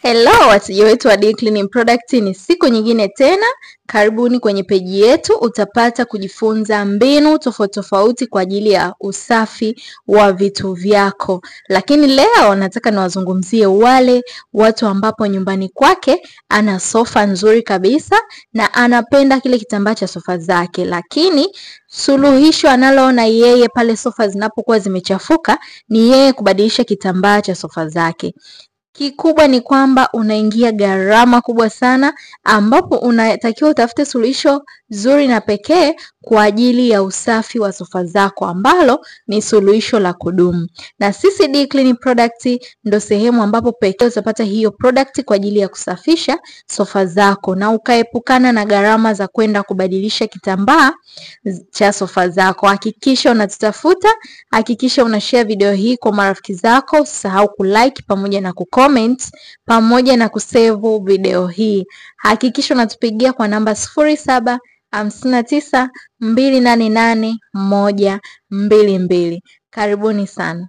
Hello wateja wetu wa D Cleaning Product, ni siku nyingine tena. Karibuni kwenye peji yetu, utapata kujifunza mbinu tofauti tofauti kwa ajili ya usafi wa vitu vyako. Lakini leo nataka niwazungumzie wale watu ambapo nyumbani kwake ana sofa nzuri kabisa na anapenda kile kitambaa cha sofa zake, lakini suluhisho analoona yeye pale sofa zinapokuwa zimechafuka ni yeye kubadilisha kitambaa cha sofa zake. Kikubwa ni kwamba unaingia gharama kubwa sana, ambapo unatakiwa utafute suluhisho zuri na pekee kwa ajili ya usafi wa sofa zako ambalo ni suluhisho la kudumu. Na sisi D Cleaning Product ndo sehemu ambapo pekee utapata hiyo product kwa ajili ya kusafisha sofa zako na ukaepukana na gharama za kwenda kubadilisha kitambaa cha sofa zako. Hakikisha unatutafuta, hakikisha unashare video hii kwa marafiki zako, usisahau kulike pamoja na kucomment pamoja na kusave video hii. Hakikisha unatupigia kwa namba 0759 288 122. Karibuni sana.